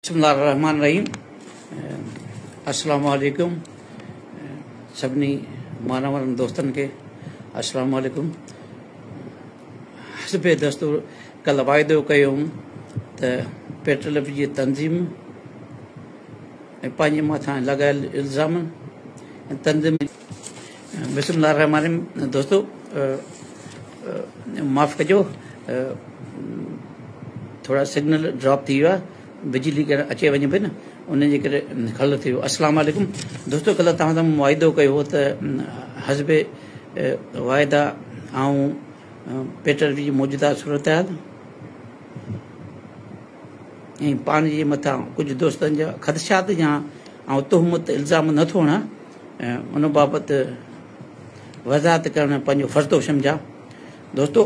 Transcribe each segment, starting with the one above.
بسم الله الرحمٰن الرحيم السلام عليڪم سڀني مانوارن دوستن کي السلام عليڪم حسب دستور ڪل واعدو ڪيو هوم ته پيٽرل جي تنظيم ۽ پنهنجي مٿان لڳايل الزام ۽ تنظيم بسم الله الرحمٰن الرحيم دوستو معاف ڪجو ٿورا سگنل ڊراپ ٿي ويو آهي بجلي ڪري اچي وڃي پئي نه ان جي ڪري خلل ٿي ويو السلام عليڪم دوستو ڪلهه توهان سان معاهدو ڪيو هو ته حسب واعده آئون پيٽر جي موجوده صورتحال ۽ پاڻ جي مٿان ڪجهه دوستن جا خدشات يا آئون تهمت الزام نه ٿو هڻان ان بابت وضاحت ڪرڻ پنهنجو فرض ٿو سمجهان. دوستو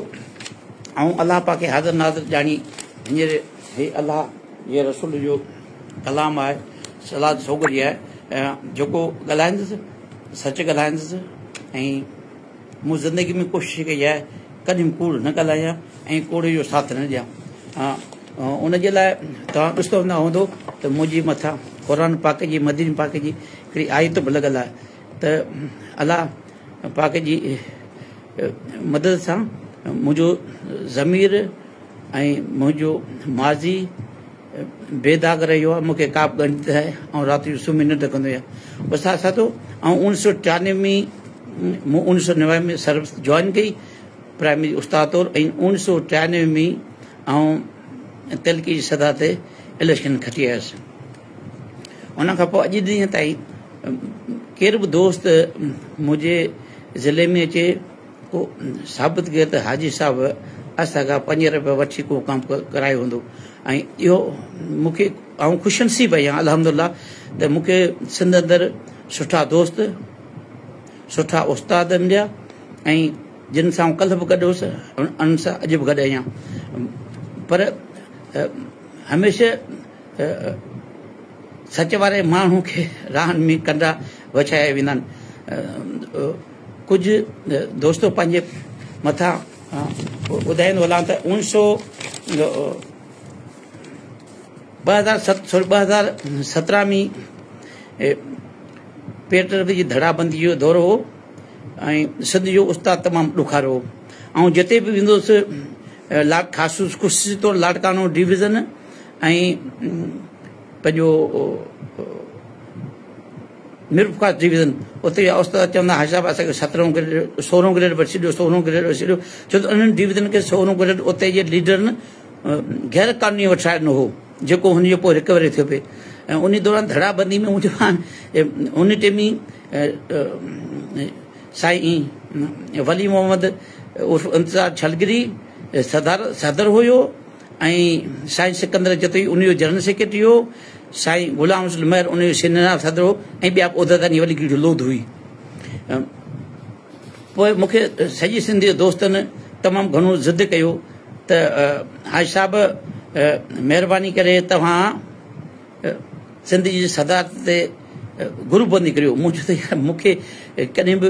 آئون الله پاڪ کي حاضر ناظر ڄاڻي هينئر هي الله جي رسول جو ڪلام آهي صلات سوڳڙي آهي جيڪو ڳالهائيندس سچ ڳالهائيندس ۽ مون زندگي ۾ ڪوشش ڪئي آهي ڪڏهن به ڪوڙ نه ڳالهايان ۽ ڪوڙ جو ساٿ نه ڏيان ان جي لاء توهان ڏسندو نه هوندو ته منهنجي مٿان قرآن پاڪ جي مديني پاڪ جي هڪڙي آيت به لڳل آهي ته الله پاڪ جي مدد سان منهنجو ضمير ۽ منهنجو ماضي بي داغ رهيو آهي مون کي ڪا به ڳڻتي نه آهي آئون رات جو سمهي ننڊ ڪندو آهيان استاد ساتو آئون اوڻيهه سو ٽيانوي ۾ مون اوڻيهه سو 90 ۾ سروس جوائن ڪئي پرائمري استاد طور ۽ اوڻيهه سو 93 ۾ آئون تعلقي جي سطح تي اليڪشن کٽي آيس ان کان پوء اڄ ڏينهن تائين ڪير به دوست منهنجي ضلعي ۾ اچي ڪو ثابت ڪري ته حاجي صاحب اسان کان 5 روپيا وٺي ڪو ڪم ڪرايو هوندو ۽ اهو مون کي آئون خوش نصيب آهيان الحمد لله ته مون کي سنڌ اندر سٺا دوست سٺا استاد مليا ۽ جن سان آئون ڪلهه به گڏ هوس انهن سان اڄ به گڏ آهيان پر هميشه سچ واري ماڻهو کي راهن ۾ ڪنڊا وڇايا ويندا آهن. ڪجهه دوستو پنهنجي مٿان ٻڌائيندو هلان ته اوڻيهه سو 2007 سوري 2017 ۾ پيٽر جي ڌڙابندي جو دور هو ۽ سنڌ جو استاد تمام ڏکارو هو. آئون جتي به ويندو هوس خاص طور لاڙڪاڻو ڊويزن ۽ پنهنجو ميرپورخاص ڊويزن اتي جا استاد چوندا حاجي صاحب اسان کي سترهون گريڊ سورهون گريڊ وٺي ڏيو سورهون گريڊ وٺي ڏيو ڇو ته انهن ڊويزن کي سورهون گريڊ اتي جي ليڊرن غير قانوني وٺرائي ڏنو هو جيڪو هن جو پوء رڪوري ٿيو پئي ۽ ان دوران ڌڙا بندي ۾ منهنجو ان ٽيم ۾ سائين ولي محمد عرف انتظار ڇلگري صدر صدر هيو ۽ سائين سڪندر جتوئي ان جو جنرل سيڪريٽري هو، سائين غلام رسول مهر ان جو سينيئر صدر هو ۽ ٻيا به عهديدارن جي وڏي هڪڙي لوڌ هئي. پوء مون کي سڄي سنڌ جي دوستن تمام گهڻو ضد ڪيو ته حاجي صاحب مهرباني ڪري توهان سنڌ جي صدارت تي گروپ بندي ڪريو. مون چيو ته يار مون کي ڪڏهن به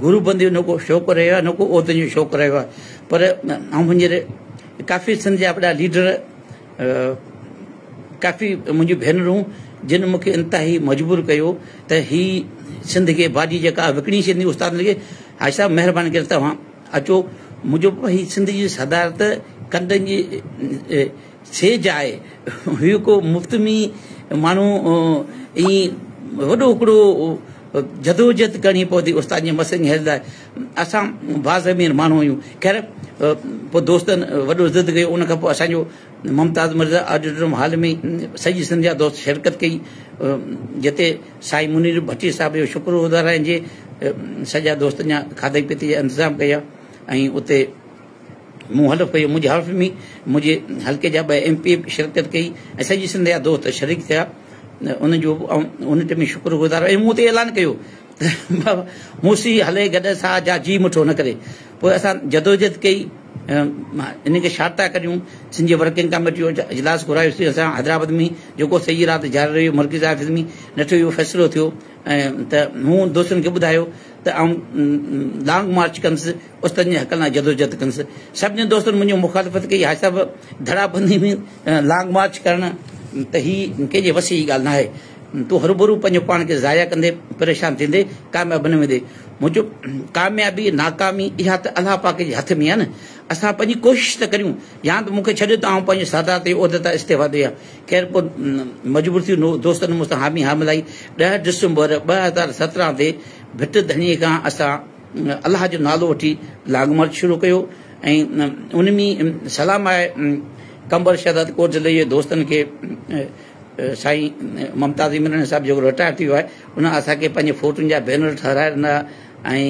گروپ بندي جو نه ڪو شوق رهيو آهي نه ڪو عهدن جو شوق رهيو آهي پر آئون هينئر ڪافي سنڌ جا وڏا ليڊر ڪافي منهنجون ڀينرون جن مون کي انتهائي مجبور ڪيو ته هي سنڌ کي باجي جيڪا وڪڻي ڇڏيندي استادن کي حاجي صاحب مهرباني ڪري توهان اچو منهنجو هي سنڌ جي صدارت ڪنڊن جي سيج آهي هي ڪو مفت ۾ ماڻهو ائين وڏو هڪڙو جدوجهد ڪرڻي پوندي استاد جي مسئلن جي حل لاء اسان باضمير ماڻهو آهيون خير پوء دوستن وڏو ضد ڪيو ان کان پوء اسان جو ممتاز مرزا آڊيٽوريم هال ۾ سڄي سنڌ جا دوست شرڪت ڪئي جتي سائين منير ڀٽي صاحب جو شڪر گذار آهيان جي سڄا دوستن جا کاڌي پيتي جا انتظام ڪيا ۽ اتي مون حلف ڪيو، منهنجي حلف ۾ منهنجي حلقي جا ٻه ايم پي اي به شرڪت ڪئي ۽ سڄي سنڌ جا دوست شريڪ ٿيا، انهن جو به آئون ان ٽيم ۾ شڪر گذار آهيان ۽ مون اتي اعلان ڪيو ته مون سين هلي گڏ سا جا جي مٺو نه ڪري. پوء اسان جدوجهد ڪئي، ان کي شارٽ ٿا ڪريون، سنڌ جي ورڪنگ ڪاميٽي جو اجلاس گهرايوسين اسان حيدرآباد ۾ جيڪو سڄي رات جاري رهيو مرڪزي آفيس ۾ نيٺ اهو فيصلو ٿيو ته مون دوستن کي ٻڌايو ته آئون لانگ مارچ ڪندس استادن جي حقن لاء جدوجهد ڪندس. سڀني دوستن منهنجي مخالفت ڪئي. حاجي صاحب ڌڙا بندي ۾ لانگ مارچ ڪرڻ ته هي ڪنهن جي وس جي ڳالهه ناهي. تون هروڀرو پنهنجو پاڻ کي ضايع ڪندي، پريشان ٿيندي، ڪامياب نه ويندي. مون چيو ڪاميابي ناڪامي اها ته الله پاڪ جي هٿ ۾ آهي نه، اسان پنهنجي ڪوشش ته ڪريون، يا ته مون کي ڇڏيو ته آئون پنهنجي صدارت جي عهدي تان استعيفا ڏيان. خير پوء مجبور ٿي دوستن مون سان حامي ها ملائي. ڏهه ڊسمبر 2017 تي ڀٽ ڌڻيء کان اسان الله جو نالو وٺي لانگ مارچ شروع ڪيو ۽ ان ۾ سلام آهي قمبر شهداد ڪوٽ ضلعي جي دوستن کي سائين ممتاز عمراڻي صاحب جيڪو رٽائر ٿي ويو آهي ان اسان کي پنهنجي فوٽن جا بينر ٺهرائي ڏنا ۽.